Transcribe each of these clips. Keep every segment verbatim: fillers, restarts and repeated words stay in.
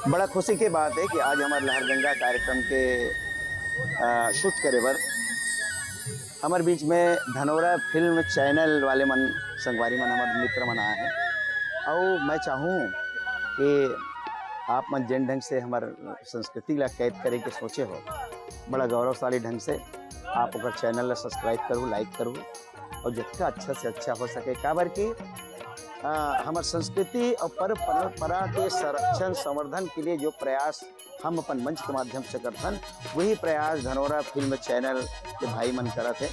बड़ा खुशी के बात है कि आज हमर लहर गंगा कार्यक्रम के, अ, शूट करे बर हमर बीच में धनोरा फिल्म चैनल वाले मन, संगवारी मन, हमर मित्र मन आए हैं। अउ मैं चाहूँ कि आप मन जेन ढंग से हमर संस्कृति ला कैद करे के सोचे हो, बड़ा गौरवशाली ढंग से आप ओकर चैनल ला सब्सक्राइब करू, लाइक करू, अउ जितना अच्छा से अच्छा हो सके, काबर कि, अ, हमर संस्कृति अउ पर्व परंपरा के संरक्षण संवर्धन के लिए जो प्रयास हम अपन मंच के माध्यम से करथन, वही प्रयास धनोरा फिल्म चैनल के भाई मन करत हे।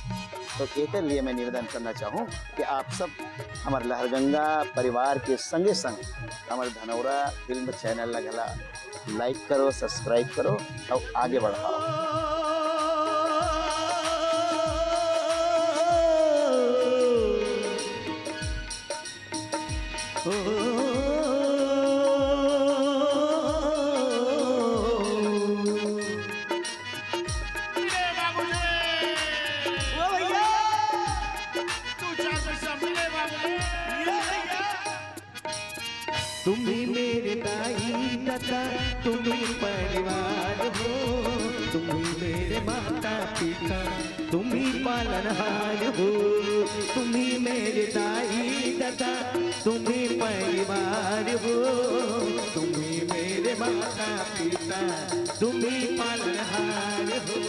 तो एकर लिए मैं निवेदन करना चाहूँ कि आप सब हमर लहरगंगा परिवार के संगे संग हमर धनोरा फिल्म चैनल ला घला लाइक करो, सब्सक्राइब करो अउ आगे बढ़ाओ। तुम्ही मेरे दाई दादा, तुम्ही परिवार हो, तुम्ही मेरे माता पिता, तुम्ही पालनहार हो। तुम्ही मेरे दाई दादा, तुम्ही परिवार हो, तुम्ही मेरे माता पिता, तुम्ही पालनहार हो।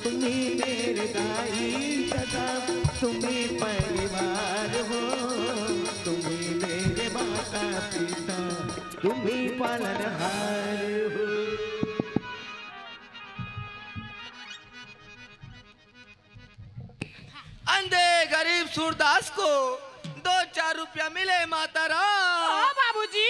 तुम्ही मेरे दाई दादा, तुम्ही परिवार हो, तुम्ही मेरे माता पिता, तुम्ही पालनहार हो। अंधे गरीब सूरदास को दो चार रुपया मिले माता राम। हाँ बाबूजी।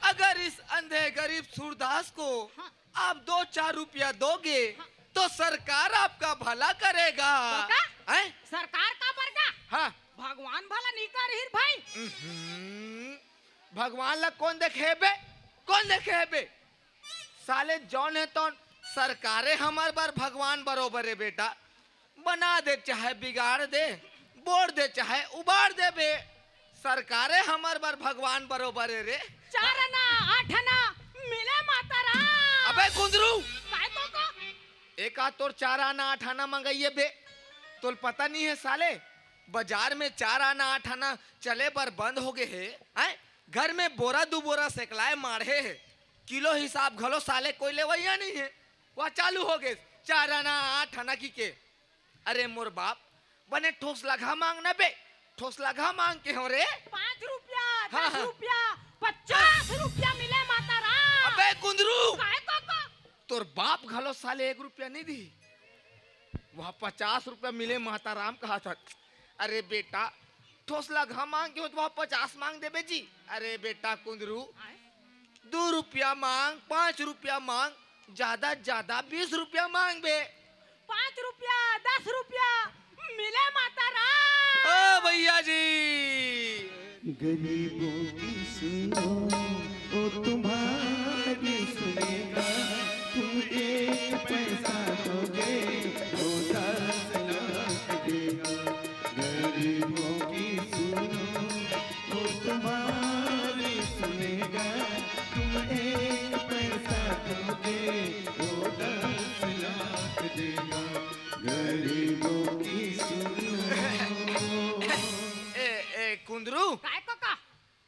अगर इस अंधे गरीब सूरदास को हाँ। आप दो चार रुपया दोगे हाँ। तो सरकार आपका भला करेगा। तो का? हैं? सरकार का बरगा? हाँ। भगवान भला नहीं कर रही भाई। हम्म। भगवान ला कौन देखे बे? कौन देखे बे? साले जौन हे तौन सरकारे हमर बर भगवान बरोबर हे बेटा। बना दे चाहे बिगाड़ दे, बोर दे चाहे उबार दे बे, सरकारे हमर बर भगवान बरोबर हे रे। चार आना, आठ आना मिले माता राम। अबे कुंदरू, काय तो का? एक आध तोर चार आना आठ आना मंगाइए बे। तोल पता नहीं हे साले, बाजार में चार आना आठ आना चले बर बंद हो गए हे, हैं? घर में बोरा दू बोरा सेकलाए माढ़े हे, किलो हिसाब घलो साले कोई लेवइया नहीं हे। वह चालू हो गए चार आना आठ आना की के। अरे मोर बाप, बने ठोस लगा मांग ना बे, ठोस लगा मांग के हो रे। पाँच रुपया, हाँ, दस हाँ। रुपया, पचास रुपया मिले माता राम। अबे कुंदरू, काय काका? तोर बाप घलो साले एक रुपया नहीं दी, वह पचास रुपया मिले माता राम कहा था। अरे बेटा, ठोस लगा मांग के हो तो वह पचास मांग देबे जी। अरे बेटा कुंदरू, आय? दू रुपया मांग, पाँच रुपया मांग, ज्यादा ज्यादा बीस रुपया मांग बे। पाँच रुपया, दस रुपया मिले माता राम। ओ भैया जी। गरीबों की सुनो, ओ तुम्हारी सुनेगा, तुम एक पैसा दोगे, वो दस लाख देगा। गरीबों की सुनो, वो तुम्हारी सुनेगा, तुम एक पैसा दोगे, वो दस लाख देगा। गरीबों की सुनो। ए, ए, कुंदरू, काय काका?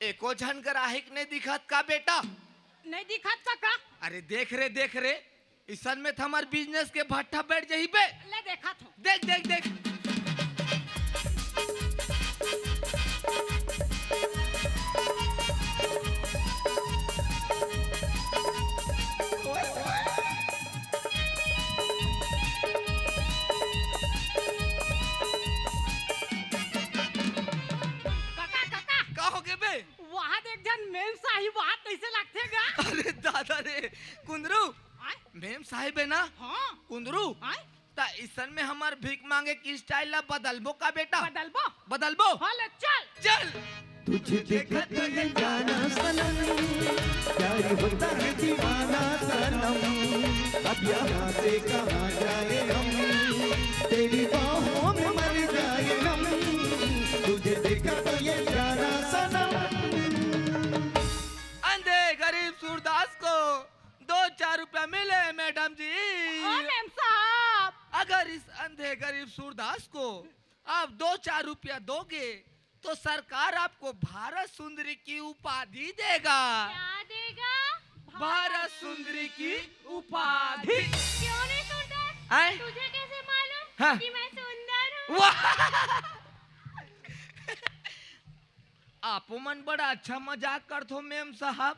एको झन ग्राहक नहीं दिखत का बेटा? नहीं दिखत का का? अरे देख रे, देख रे, इसन में तो हमार बिजनेस के भट्ठा बैठ जाही बे। ले देखत हो। देख, देख, देख। काका, काका। का हो गे बे? वहाँ देख झन मेम साहिब, वहाँ कैसे लगथे गा? अरे दादा रे, कुंदरू, आय? मेम साहिब हे ना? हाँ। कुंदरू, आय? त इसन में हमर भीख मांगे के स्टाइल ला बदलबो का बेटा? बदलबो? बदलबो? हाँ, ले चल। चल। तुझे देखा तो ये जाना सनम, प्यार होता है दीवाना सनम, अब यहाँ से कहाँ जाए हम, तेरी बाहों में मर जाए हम, तुझे देखा तो ये जाना सनम। अंधे गरीब सूरदास को मिले मैडम जी। ओ मेम साहब। अगर इस अंधे गरीब सूरदास को आप दो चार रुपया दोगे तो सरकार आपको भारत सुंदरी की उपाधि देगा। क्या देगा? भारत सुंदरी की उपाधि। क्यों नहीं सूरदास? आए? तुझे कैसे मालूम हाँ। कि मैं सुंदर हूँ? वाह। आपो मन बड़ा अच्छा मजाक करथो मेम साहब।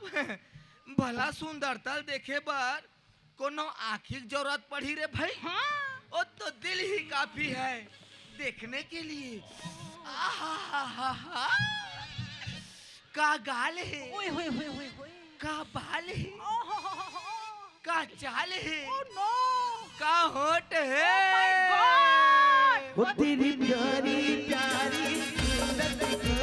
भला सुंदरता ल देखे बर कोनो आँखी के जरूरत पड़ही रे भाई? हाँ। ओ तो दिल ही काफी है देखने के लिए। आहाहाहा। का गाल है, ओए होए होए होए होए। का बाल है, ओहो हो हो हो। का चाल है, Oh no! का होठ है। Oh my God! वो तेरी प्यारी प्यारी सूरत को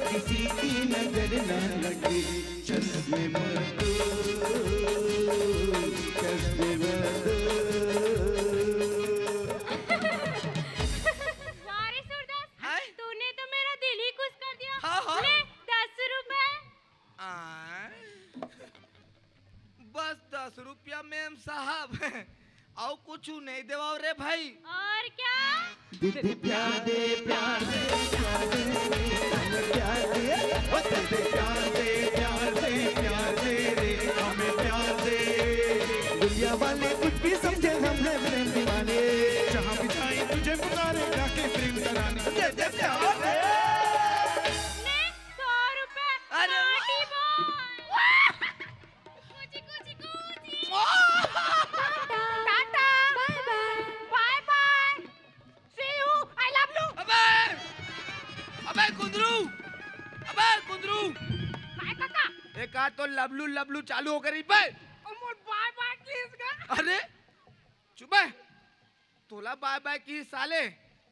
किसी की नजर न लगे। चश्मे में तो, चश्मे में तो। वाह रे सूरदास, हैं? तूने तो मेरा दिल ही खुश कर दिया। हाँ, हाँ। ले, दस रुपए। आ? बस दस रुपया मेम साहब। अउ कुछु नहीं देवाव रे भाई। और क्या? दे दे प्यार दे, प्यार दे, प्यार दे, हमें प्यार दे, ओ दे दे प्यार दे, प्यार दे, प्यार दे रे, हमें प्यार दे। दुनिया वाले कुछ भी समझे, हम हैं प्रेम दीवाने। जहाँ भी जाए तुझे पुकारे, जाके प्रेम तराने। दे दे प्यार दे। ले, सौ रुपए, अरे वाह। Naughty boy। कूची, कूची, कूची। Tata. Tata. Bye bye। Bye bye। See you। I love you। अबे, अबे कुंदरू, अबे कुंदरू। काय काका? ए का तो लबलू लबलू चालू हो गई बे। ओ मोर bye bye kiss का। अरे चुप बे। तोला bye bye किहिस साले,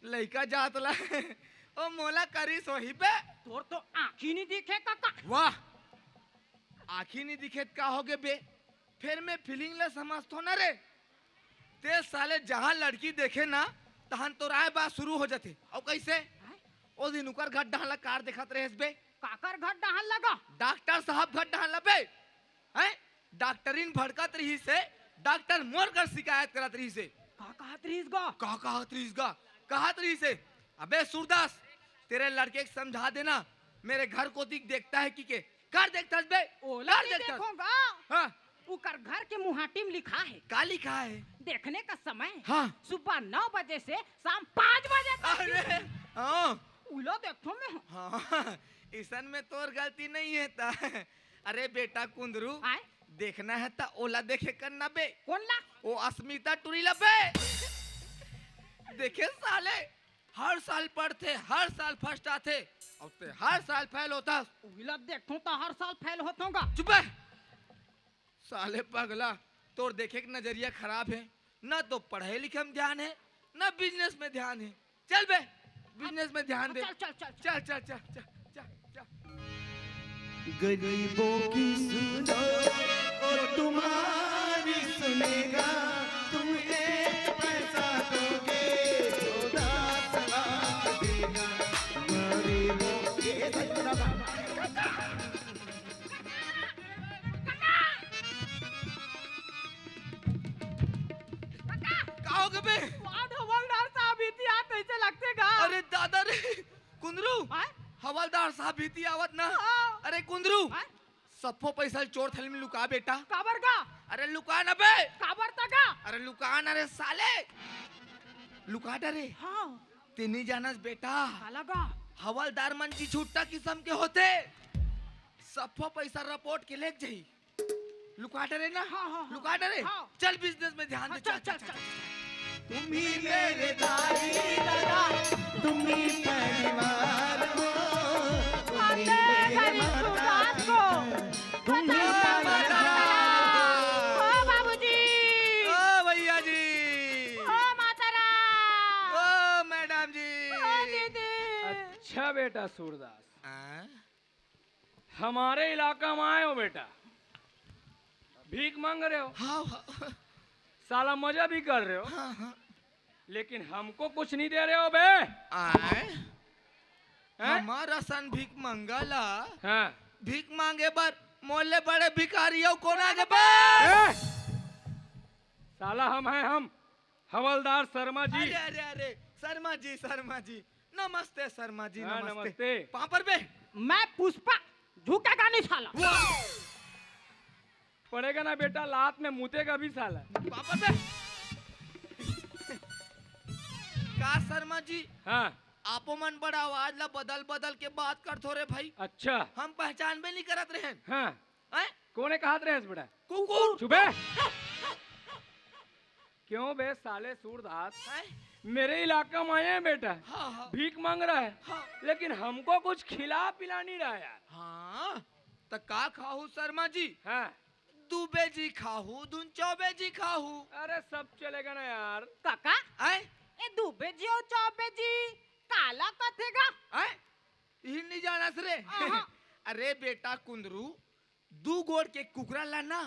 लइका जात ला। ओ मोला करिस होही बे। तोर तो आँखी नहीं दिखे काका। वाह, आँखी नहीं दिखे त का होगे बे? फेर मैं feeling ला समझथों ना रे। ते साले जहाँ लड़की देखे ना, तहाँ तोराय बात शुरू हो जाथे। अउ कइसे? हैं? ओ दिन उकर घर डहन ला कार देखत रहेस बे। काकर घर डहन ला गा? डॉक्टर साहब घर डहन ला बे। हैं? डॉक्टरीन भड़कत रहिस हे, डॉक्टर मोर कर शिकायत करत रहिस हे। का कहत रहिस गा? का कहत रहिस गा? कहत रहिस हे, "अबे सूरदास, तेरे लड़के को समझा देना, मेरे घर को दिख देखता है कि के।" कर देखता बे? ओला कर नहीं देखता। देखोगा। हाँ। उकर घर के मुहाटी में लिखा है। का लिखा है? देखने का समय हाँ। सुबह नौ बजे से शाम पाँच बजे तक। अरे, हाँ। उला देखो मैं। हाँ, इसन में तोर गलती नहीं है ता। अरे बेटा कुंदरू, आय? देखना है त ओला देखे करना बे। कोन ला? ओ अस्मिता टूरी ला बे। देखे साले, हर साल पढ़थे, हर साल first आथे, अउ ते हर साल fail होथस। उही ला देखथों त हर साल fail होथों गा। चुप बे। साले पगला, तोर देखे के नजरिया खराब है, ना तो पढ़ाई लिखे में ध्यान है, ना business में ध्यान है। चल बे, business में ध्यान दे। चल, चल, चल, चल। चल, चल, चल, चल, चल, चल। गरीबों की सुनो और तुम्हारी सुनेगा, तुम एक पैसा दोगे तो दस लाख देगा। गरीबों की का हो गे बे? वाह, हवलदार साहब, इतिहास कइसे लगथे गा? अरे दादा रे, कुंदरू, हाँ? हवलदार साहब इति आवत ना। हाँ। अरे कुंदरू, हाँ? सफो पैसा ल चोर थैली में लुका बेटा। काबर गा? अरे लुका ना बे। काबर त गा? अरे लुका ना रे साले। लुका डरे। हाँ। ते नी जानस बेटा। काला गा? हवलदार मन की छुट्टा किसम के होथे। सफो पैसा रपोट के लेग जाही। लुका डरे ना? हाँ, हाँ, हाँ। लुका डरे? हाँ। चल business में ध्यान हाँ, दे, चल, चल, चल, चल, चल। चल। तुम ही मेरे दाई दादा, तुम ही परिवार हो, तुम ही मेरे माता पिता, तुम ही परिवार। ओ बाबूजी। ओ भैया जी। ओ माताराम। ओ मैडम जी। ओ दीदी। अच्छा बेटा सूरदास। हाँ? हमारे इलाका में आए हो बेटा, भीख मांग रहे हो। हाँ, हाँ। साला मजा भी कर रहे हो, हाँ, हाँ। लेकिन हमको कुछ नहीं दे रहे हो बे। आए? हैं? हमार असन भीख मंगा ला। हाँ। भीख मांगे बर मोले बड़े भिखारी हो कोन आगे बे? ए? साला हम हैं हम, हवलदार शर्मा जी। अरे, अरे, अरे, शर्मा जी, शर्मा जी, नमस्ते शर्मा जी, हाँ, नमस्ते। नमस्ते। पाँव पर बे। मैं पुष्पा, झुकेगा नहीं साला। वाह! पड़ेगा ना बेटा, लात में मुतेगा भी साला। पाँव पर बे। का शर्मा जी, हाँ। आपो मन बड़ा आवाज ला बदल बदल के बात करथो रे भाई। अच्छा। हम पहचानबे नहीं करत रहेन। हाँ। हैं? कोने कहत रहेस बेटा? कुकुर। चुप बे। क्यों बे साले सूरदास? हैं? मेरे इलाका में आए हैं बेटा। हाँ, हाँ। भीख मांग रहा है। हाँ। लेकिन हमको कुछ खिला पिला नहीं रहा यार। हाँ, त का खाहू शर्मा जी? हाँ। दुबे जी खाहू, दुन चौबे जी खाहू। अरे सब चलेगा ना यार। काका, हैं? ए दुबे जी और चौबे जी काला कथे गा? हैं? इही नहीं जानस रे। अहाँ। अरे बेटा कुंदरू, दू गोड़ के कुकरा ला ना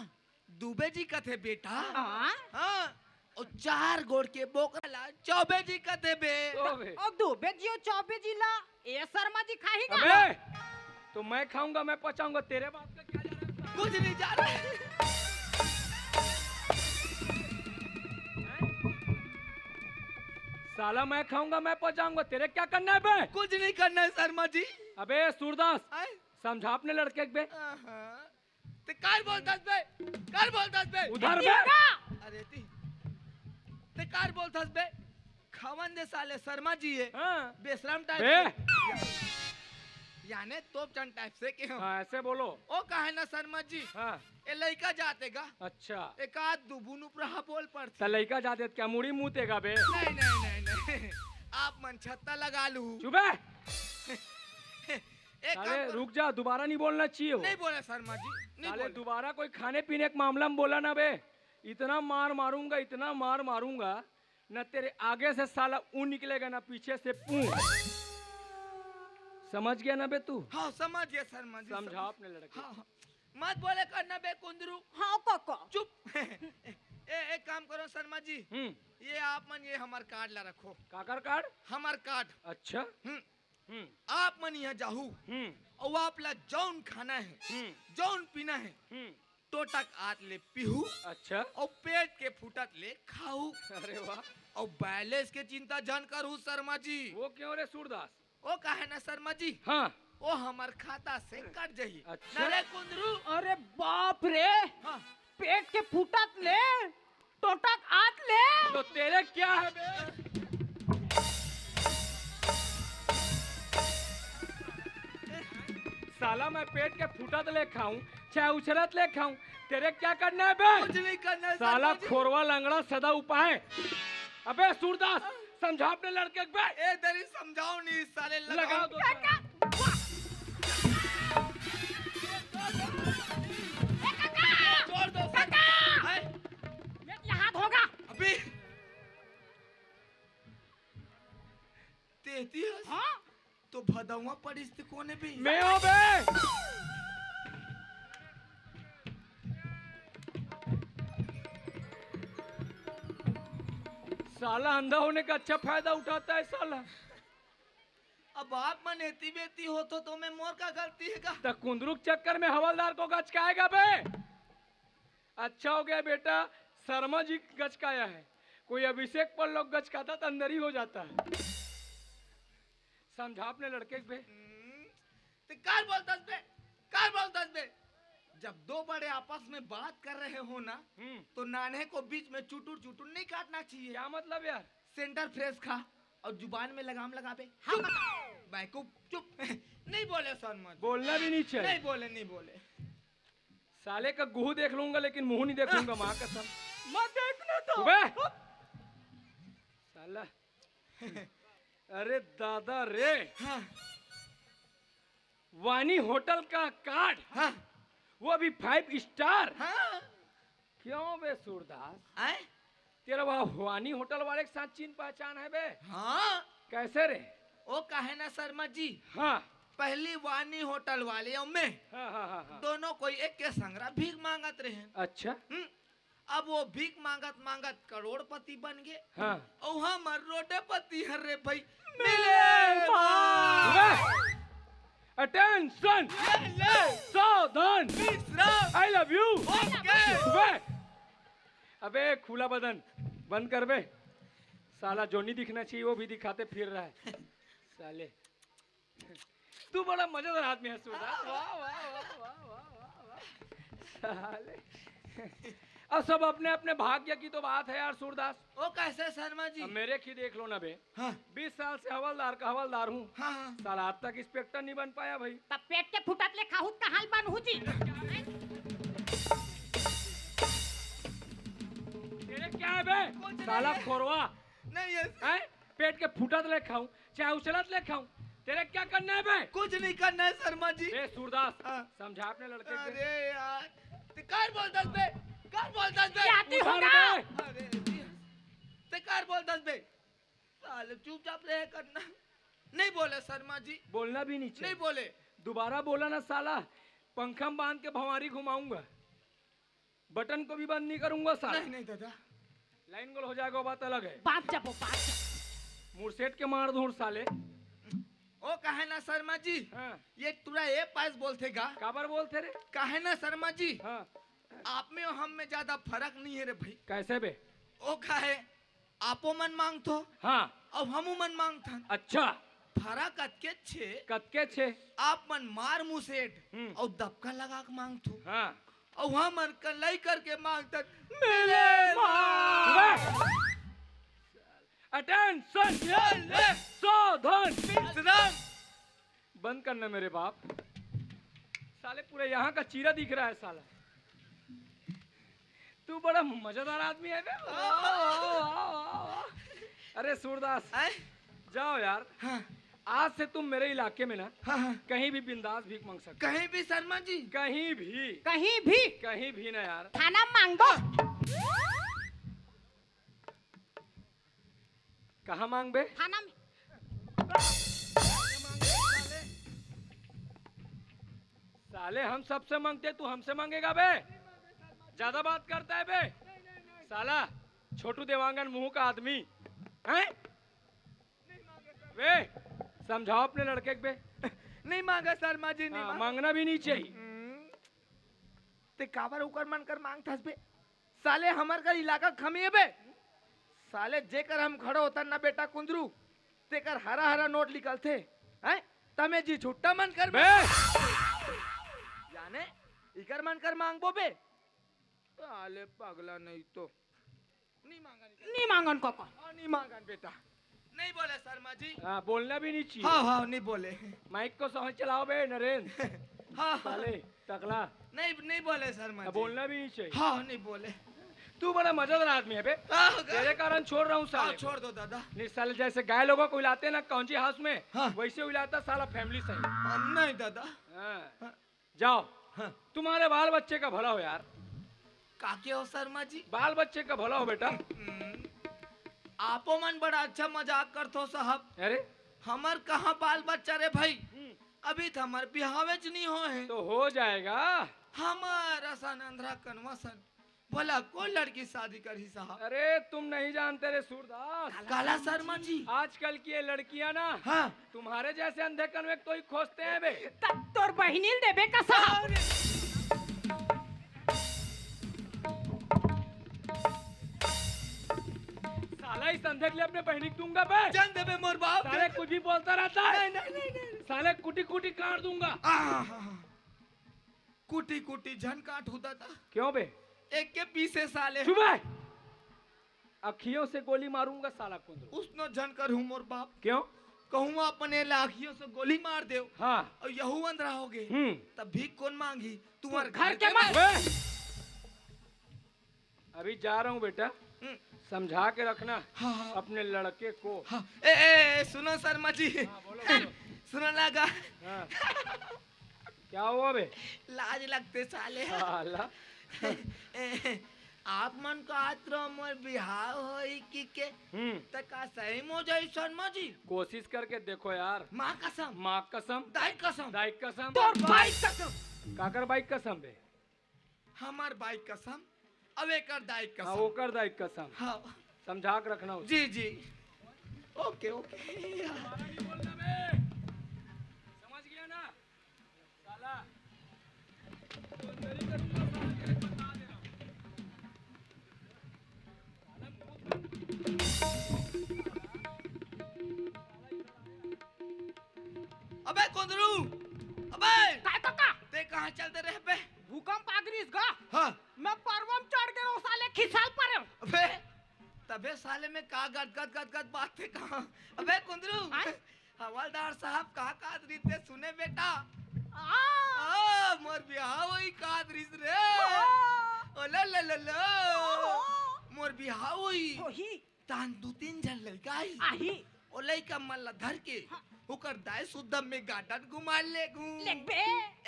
दुबे जी कथे बेटा। हाँ? हाँ, और चार गोड़ के बोकरा ला चौबे जी कथे बे। ओ बे। और दुबे जी और चौबे जी ला ए शर्मा जी खाही का? अबे, तो मैं खाऊंगा, मैं पचाऊंगा, तेरे बाप का क्या जा रहा है? कुछ नहीं जा रहा है। साला मैं खाऊंगा, मैं पचाऊंगा, तेरे क्या करना है बे? कुछ नहीं करना है शर्मा जी। अबे सूरदास, आए? समझा अपने लड़के के बे। आहा। ते काल बोलतास बे, काल बोलतास बे। उधर बे। अरे ती, ते काल बोलतास बे। खावन दे साले शर्मा जी है। हाँ। बेशरम टाइप बे। से। याने तोपचंद टाइप से के हम। हाँ, ऐसे बोलो। ओ काहे ना शर्मा जी। हाँ। ए लइका जाते गा। अच्छा। एक आध दू बून उपरहा बोल पड़ती। त लइका जाते त क्या मुड़ी मुतेगा बे? नहीं, नहीं, नहीं, नहीं। आप मन छत्ता लगा लू। चुप बे। एक काम साले करो। रुक जा, दोबारा नहीं बोलना चाहिए हो। नहीं बोला शर्मा जी, नहीं साले बोला। दोबारा कोई खाने पीने के मामला में बोला ना बे, इतना मार मारूंगा, इतना मार मारूंगा, ना तेरे आगे से साला ऊ निकलेगा ना पीछे से पू। समझ गया ना बे तू? हाँ, समझ गया शर्मा जी, समझा समझ। अपने लड़के। हाँ, हाँ। मत बोले करना बे कुंदरू। हाँ काका। चुप। ए, एक काम करो शर्मा जी, हम्म। ये आप मन ये हमार कार्ड ला रखो। काकर कार्ड? हमार कार्ड। अच्छा। हम्म। हम्म। आप मन यहाँ जाहू हम्म। और आप ला जौन खाना है, हम्म। जौन पीना है, हम्म। टोटक आत ले पीहू अच्छा। और पेट के फुटत ले खाहू। अरे वाह। और बैलेंस के चिंता जान करू शर्मा जी। वो क्यों रे सूरदास? ओ काहे ना शर्मा जी? हाँ। ओ हमार खाता से कट जाही। अच्छा। ना रे कुंदरू। अरे बाप रे। हाँ। पेट के फुटत ले टोटक आत ले। तो तेरे क्या है बे? साला मैं पेट के फुटत ले खाऊं, चाहे उछरत ले खाऊं, तेरे क्या करना है बे? कुछ नहीं करना है, साला सरपंच। खोरवा लंगड़ा सदा उपाय। अबे सूरदास, समझा अपने लड़के के बे। ए दरी समझाओ नहीं साले, लगाओ। लगाओ दो। काका। ए काका। छोड़ दो। काका। हैं? ये क्या हाथ होगा? अबे। तेती हस? हाँ? तो भदौआ पड़िस ते कोने बे? मैं हो बे। साला अंधा होने का अच्छा फायदा उठाता है साला। अब आप मन एती बेती होथो तो मैं मोर का गलती है का? त कुंदरू के चक्कर में हवलदार को गचकाएगा बे? अच्छा हो गया बेटा, शर्मा जी गचकाया है, कोई अभिषेक पर लोग गचकाता तो अंदर ही हो जाता है। समझा अपने लड़के के बे। हम्म, ते काल बोलतस बे, काल बोलतस बे। जब दो बड़े आपस में बात कर रहे हो ना, हम्म। तो नान्हे को बीच में चुटुर चुटुर नहीं काटना चाहिए। क्या मतलब यार? सेंटर फ्रेश खा और जुबान में लगाम लगा बे। हाँ। चुप, बैकूफ, चुप। नहीं बोले शर्मा जी। बोलना भी नहीं चाहिए। नहीं बोले, नहीं बोले। साले का गुहू देख लूंगा, लेकिन मुंह नहीं देखूंगा, माँ कसम। मत देखना तो। अबे! साला। अरे दादा रे। हाँ। वानी होटल का कार्ड। हाँ। वो भी फाइव स्टार। हाँ। क्यों बे सूरदास? आए? तेरा वहाँ वानी होटल वाले के साथ चीन पहचान है बे? हाँ। कैसे रे? ओ काहे ना शर्मा जी। हाँ। पहली वानी होटल वाले और मैं हाँ, हाँ, हाँ, हाँ। दोनों कोई एक के संगरा भीख मांगत रहे। अच्छा। हम्म। अब वो भीख मांगत मांगत करोड़पति बन गए। हाँ। और हमर रोडेपति हर रे भाई। मिले भाई। अटेंशन। ये ले। सावधान। विश्राम। I love you। ओके। बे। अबे खुला बदन, बंद कर बे। साला जो नहीं दिखना चाहिए वो भी दिखाते फिर रहा है। साले, तू बड़ा मजेदार आदमी है सूरदास। वाह, वाह, वाह, वाह, वाह, वाह, वाह। साले, अब सब अपने अपने भाग्य की तो बात है यार सूरदास। ओ कैसे शर्मा जी? अब मेरे की देख लो ना बे। हाँ। बीस साल से हवलदार का हवलदार हूँ। हाँ, हाँ। साला आज तक इंस्पेक्टर नहीं बन पाया भाई। तब पेट के फुटत ले खाहू त कहाँ ले बनहू जी? तेरे क्या है बे? कुछ नहीं साला है। खोरवा। नहीं है। हैं? पेट के फुटत ले खाऊं, चाहे उछलत ले खाऊं, तेरे क्या करना है बे? कुछ नहीं करना है शर्मा जी। ए सूरदास, हाँ। समझा अपने लड़के से। अरे यार, ते कार बोलतस बे, कार बोलतस बे। क्या ती उठा होगा? रे बे। अरे जी, ते कार बोलतस बे। साले चुपचाप रहे करना। नहीं बोले शर्मा जी। बोलना भी नहीं चाहिए। नहीं बोले। दोबारा बोला ना साला, पंखा में बांध के भंवारी घुमाऊंगा, बटन को भी बंद नहीं करूंगा साला। नहीं, नहीं दादा। लाइन गोल हो जाएगा, बात अलग है। बात जब वो बात जब। मुरसेट के मार दूं साले। ओ कहे ना शर्मा जी, हाँ। ये टूरा ए पास बोलथे गा। काबर बोलथे रे? कहे ना शर्मा जी, हाँ। आप में और हम में ज्यादा फर्क नहीं है रे भाई। कैसे बे? ओ कहे, आपो मन मांगथो, हाँ। अब हमू मन मांगथन। अच्छा। फर्क अतके छे। कतके छे? आप मन मार मुसेट हम्म। और दबका लगा के मांगथो। हाँ। अउ हमन कलई करके मांगथन, मेरे माँ। अटेंशन! ये ले। सावधान! विश्राम! बंद करना मेरे बाप। साले पूरे यहाँ का चीरा दिख रहा है साला। तू बड़ा मजेदार आदमी है बे। वाह, वाह, वाह, वाह, वाह। अरे सूरदास, आए? जाओ यार। हाँ। आज से तुम मेरे इलाके में ना हाँ, हाँ। कहीं भी बिंदास भीख मांग सकते हो। कहीं भी शर्मा जी? कहीं भी। कहीं भी? कहीं भी ना यार। थाना मांगो। कहाँ मांगबे? थाना में। साले हम सबसे मांगते, तू हमसे मांगेगा बे? ज्यादा बात करता है बे। साला छोटू देवांगन मुंह का आदमी है। बे, समझाओ अपने लड़के के बे। नहीं मांगा शर्मा जी, नहीं हाँ, मांगा। मांगना भी नहीं चाहिए। हम्म। ते काबर उकर मन कर मांगथस बे? साले हमर कर इलाका खमिए बे। साले जेकर हम खड़ो होतन ना बेटा कुंदरू, तेकर हरा हरा नोट निकलथे। हैं? तमे जी छुट्टा मन कर बे। जाने इकर मन कर मांगबो बे। साले पगला नहीं तो। नहीं मांगन, नहीं मांगन काका। हाँ, नहीं मांगन बेटा। नहीं बोले शर्मा जी। हाँ, बोलना भी नहीं चाहिए। हाँ, हाँ, नहीं बोले। माइक को सही चलाओ बे नरेंद्र। हाँ, हाँ। साले टकला। नहीं, नहीं बोले शर्मा अब जी। बोलना भी नहीं चाहिए। हाँ, नहीं बोले। तू बड़ा मजेदार आदमी है बे। हाँ, हाँ। तेरे कारण छोड़ रहा हूँ हाँ, साले को। छोड़ दो दादा। नहीं साले, जैसे गाय लोगों को हिलाते हैं ना काउंजी हाउस में, हाँ। वैसे हिलाता साला फैमिली सही। हाँ, नहीं दादा। हाँ। हाँ। जाओ, हाँ। तुम्हारे बाल बच्चे का भला हो यार। काके हो शर्मा जी? बाल बच्चे का भला हो बेटा। हम्म, आपो मन बड़ा अच्छा मजाक करथो साहब। अरे? हमर कहाँ बाल बच्चा रे भाई? हम्म। अभी तो हमर बिहावेच नहीं होए हे। तो हो जाएगा। हमर असन अंधरा कनवा सन भला कोन लड़की शादी करही साहब? अरे तुम नहीं जानते रे सूरदास। काला शर्मा जी। आजकल की ये लड़कियां ना हाँ। तुम्हारे जैसे अंधे कनवे को ही खोजते हैं बे। तब तोर बहिनी ल देबे का साहब? साला इस अंधे के लिए अपने बहिनी को दूंगा बे। जान देबे मोर बाप। साले कुछ भी बोलता रहता है। नहीं, नहीं, नहीं, नहीं। साले कुटी कुटी काट दूंगा। आहा। कुटी कुटी झन काटहू दादा। क्यों बे? एक के पीसे साले। चुप है। अखियों से गोली मारूंगा साला कुंदरू। उसनो झन करहू मोर बाप। क्यों? कहूँ अपने ला अखियों से गोली मार देव। हाँ। और यहू अंधरा हो गए। हम्म। तब भी कौन मांगी? तुम्हारे घर घर के के मार। बे! अभी जा रहा हूँ बेटा, हम्म। समझा के रखना हाँ, हाँ। अपने लड़के को। हाँ। ए, ए, ए, सुनो शर्मा जी। हाँ, बोलो, बोलो। सुनो ना गा। हाँ। क्या हुआ बे? लाज लगते साले। साला। ए, आप मन का आत रहो मोर बिहाव होई कि के? हम्म। त का सही में हो जाई शर्मा जी? कोशिश करके देखो यार। माँ कसम। माँ कसम। दाई कसम। दाई कसम। तोर भाई कसम। काकर भाई कसम बे? हमार बाई कसम, अब एकर दाई हाँ, कसम। ओकर दाई कसम। हाँ। समझा के रखना उसे। जी, जी। ओके, ओके। समझ गया ना? साला, तो अंदर ही करूंगा, साला, तेरे को बता दे रहा हूँ। कहाँ चल दे रहे बे? भूकंप आ गिरिस गा। हाँ। मैं परवा म चढ़ गे रहों, साले खिसाल परेंव। अबे, तभे साले में का गदगद गदगद बात थे कहाँ? अबे कुंदरू, आय? हवलदार साहब का कात रिहिस ते सुने बेटा? आ। आ, मोर बिहाव होही कात रिहिस रे। ओहो। ओ ला ला ला ला। ओहो। मोर बिहाव होही। होही। तहान दू तीन झन लइका आही। आही। ओ लइका मन ला धर के हाँ। ओकर दाई सुद्धा में गार्डन घुमा लेगहूँ। लेगबे।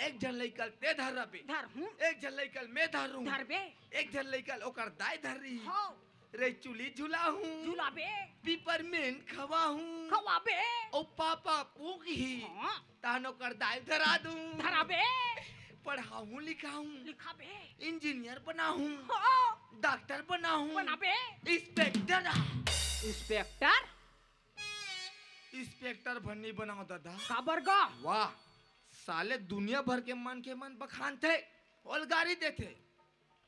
एक झन लइका ल ते धरबे। धरहूँ। एक झन लइका ल मैं धरहूँ। धरबे। एक झन लइका ल ओकर दाई धरही। हाँ। रे चुली झुलाहूँ। झुलाबे। पिपरमेंट खवाहूँ। खवाबे। ओ पापा पूकही। हाँ। तहान ओकर दाई ल धरा दूँ। धराबे। पढ़ाहूँ लिखाहूँ। लिखाबे। इंजीनियर बनाहूँ। हाँ। डॉक्टर बनाहूँ। बनाबे। इंस्पेक्टर। इंस्पेक्टर? इंस्पेक्टर भर नइ बनावँव ददा। काबर गा? वाह, साले दुनिया भर के मनखे मन बखानथे, ओला गारी देथे।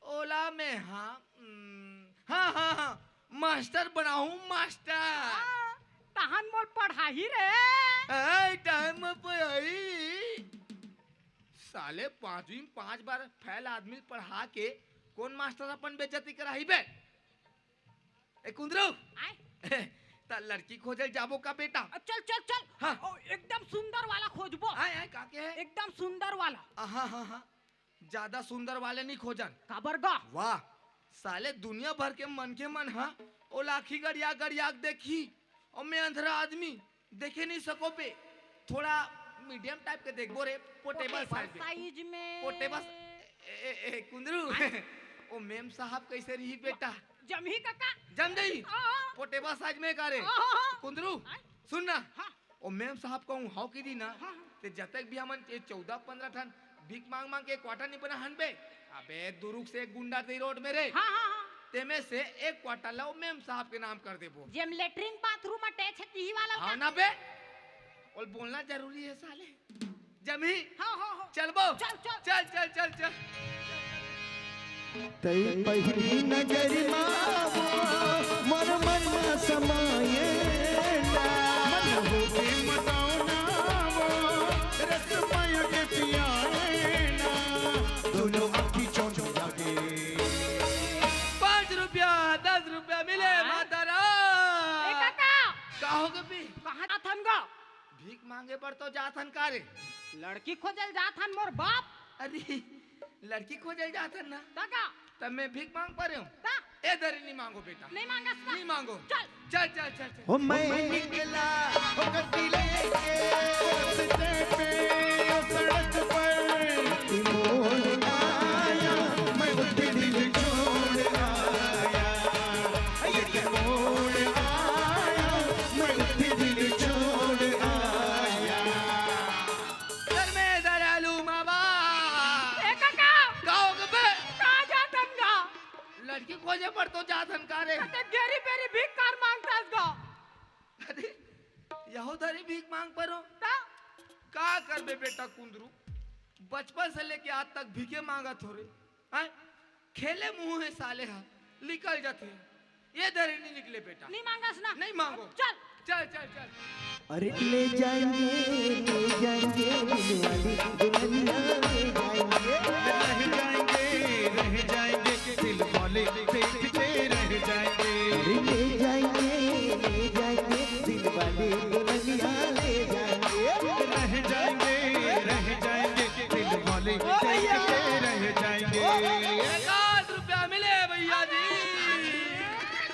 ओला मैं हाँ, हम्म, हाँ, हाँ, हाँ, मास्टर बनाहूँ, मास्टर। हाँ, तहान मोला पढ़ाही रे। ए, तहान मोला पढ़ाही। साले पाँचवीं में पाँच बार फेल आदमी ल पढ़ा के कोन मास्टर अपन बेइज्जती कराही बे? ए कुंदरू, आय? त लड़की खोजे ल जाबो का बेटा? अ, चल, चल, चल। हाँ। ओ, एकदम सुंदर वाला खोजबो। आय, आय, का के हे? एकदम सुंदर वाला। आ, हाँ, हाँ, हाँ। जादा सुंदर वाले नइ खोजन। काबर गा? वाह, साले दुनिया भर के मनखे मन ह ओला आँखी गड़िया गड़िया के देखही। अउ मैं अंधरा आदमी, देखे नइ सकों बे। थोड़ा मीडियम टाइप के देखबो रे, पोर्टेबल पोर्टेबल साइज में। साइज में। पोर्टेबल, ए, ए, ए, कुंदरू, हाँ? ओ मेम साहब कइसे रही बेटा? जमही कका। जम जाही? हाँ, हाँ। पोर्टेबल साइज में का रे? हाँ, हाँ, हाँ। कुंदरू, हाँ? सुन ना। हाँ। ओ मेम साहब कहूँ हव कि दी ना, हाँ, हाँ। ते जतक भी हमन ये चौदह पंद्रह ठन भीख मांग मांग के क्वार्टर नइ बनाहन बे। अबे दुरुग से एक गुंडा रही रोड में रे। हाँ, हाँ, हाँ। तेमे से एक क्वार्टर ला ओ मेम साहब के नाम कर देबो। जेम लेटरिन बाथरूम अटैच हे, तिही वाला हाँ का? ना बे, ओला बोलना जरूरी हे साले। जमही? हाँ, हाँ, हाँ। चलबो? चल, चल। चल, चल, चल, चल। तई पहिली नजर मा वो मोर मन मा समाए ना। मन होके मटौना वो रस माया के पियाए ना। दोनों आँखी चौंध लागे। पाँच रुपया, दस रुपया मिले, हाँ? माता राम। ए काका। का हो गे बे? कहाँ जाथन गा? भीख मांगे बर तो जाथन का रे? लड़की खोजे ल जाथन मोर बाप। अरे, लड़की खोजे ल जाथन ना? त का? तब मैं भीख मांग परेंव। त? ए दरी नइ मांगों बेटा। नइ मांगस ना? नइ मांगों। चल। चल, चल, चल, चल। हो मैं निकला, हो गड्डी लेके, रस्ते पे, सड़क पर। मोड़ आया, मैं उठे दिल छोड़ आया। ये मोड़ आया, मैं उठे दिल छोड़ आया। दर में दरालू मामा। ए काका। का हो गे बे? कहाँ जाथन गा? लड़की खोजे बर तो जाथन का रे? त घेरी बेरी भीख काबर मांगथस गा? अरे, यहू दरी भीख मांग परों। त? का करबे बेटा कुंदरू, बचपन से लेके आज तक भीखे मांगत हों रे। हैं? खेले मुंह हे साले हा, निकल जाथे। ये दरी नइ निकले बेटा। नइ मांगस ना? नइ मांगों। चल। चल, चल, चल। अरे ले जाएंगे, ले जाएंगे, दिल वाली दुल्हनिया ले जाएंगे। रह जाएंगे, रह जाएंगे, दिल वाले देख के रह जाएंगे। अरे ले जाएंगे, ले जाएंगे, दिल वाले दुल्हनिया ले जाएंगे। रह जाएंगे, रह जाएंगे, दिल वाले देख के रह जाएंगे। एक आध रुपया मिले भैया जी।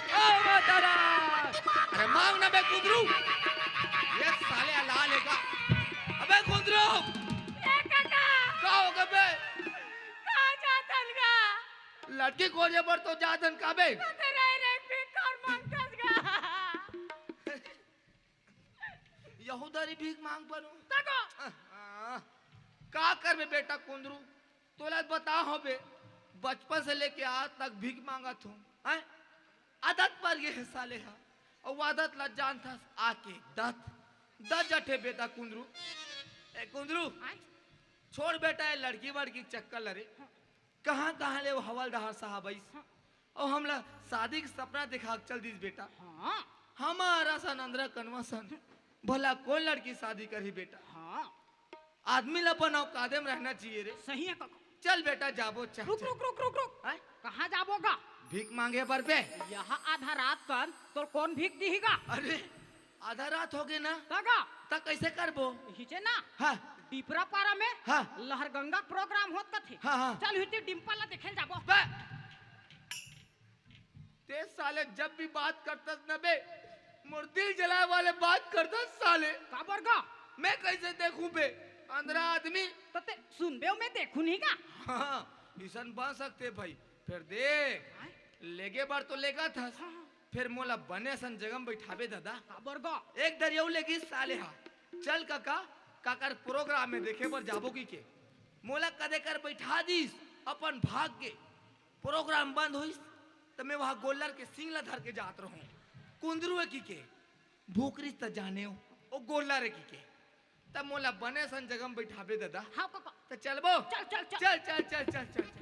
ओ माता राम। अरे मांग ना बे कुंदरू। ये साले अलाल हे का। अबे कुंदरू। ए काका। का हो गे बे? कहाँ जाथन गा? लड़की खोजे बर तो जाथन का बे? तो रह रह भीख काबर मांगथस गा। यहू दरी भीख मांग परों। तको। आ, आ, का करबे बेटा कुंदरू? तोला बता हों बे, बचपन से लेके आज तक भीख मांगत हों। हैं? आदत पर गे हे साले हा। अउ आदत ला जानथस आके दत। दत जठे बेटा कुंदरू। ए कुंदरू, आय? छोड़ बेटा ये लड़की वड़की चक्कर ला रे। हाँ। कहाँ कहाँ ले वो हवलदार साहब आइस। हाँ। अउ हमला शादी के सपना देखा के चल दिस बेटा। हाँ। हमर असन अंधरा कनवा सन भला कोन लड़की शादी करही बेटा? हाँ। आदमी ला अपन औकात में रहना चाहिए रे। सही है कका। चल बेटा, जाबो, चल, रुक, चल। रुक, रुक, रुक, रुक। हैं? कहाँ जाबो गा? भीख मांगे बर बे। यहाँ आधा रात कन तोर कौन भीख दिही गा? अरे, आधा रात हो गए ना। त गा? त कैसे करबो? हिचे ना? हाँ। डिपरा पारा में हाँ। लहर गंगा प्रोग्राम होत कथे। हाँ, हाँ। चल, हिती डिम्पल ला देखे जाबो। बे, ते साले जब भी बात करतस न बे, मोर दिल जलाए वाले बात करतस साले। काबर गा? मैं कैसे देखूं बे, अंधरा आदमी। त ते सुनबे, मैं देखूं नहीं का? हाँ, इसन बन सकते भाई। फिर देख, हाँ? लेगे बर तो लेगा था, हाँ, हाँ। फिर मोला बने सन जगह में बैठाबे दादा। काबर गा? एक दरियाऊ लेगी साले हा। चल काका, काकर प्रोग्राम में देखे बर जाबो की के। मोला कदे कर बैठा दीस अपन भाग के। प्रोग्राम बंद होइस, त मैं वहाँ गोल्लर के सिंग ला धर के जात रहूं। कुंदरू है की के, भूख रिस त जाने हो, ओ गोल्लर है की के। तब मोला बने सन जगह में बैठाबे दादा। हाँ काका। त चलबो? चल, चल, चल। चल, चल, चल, चल, चल, चल।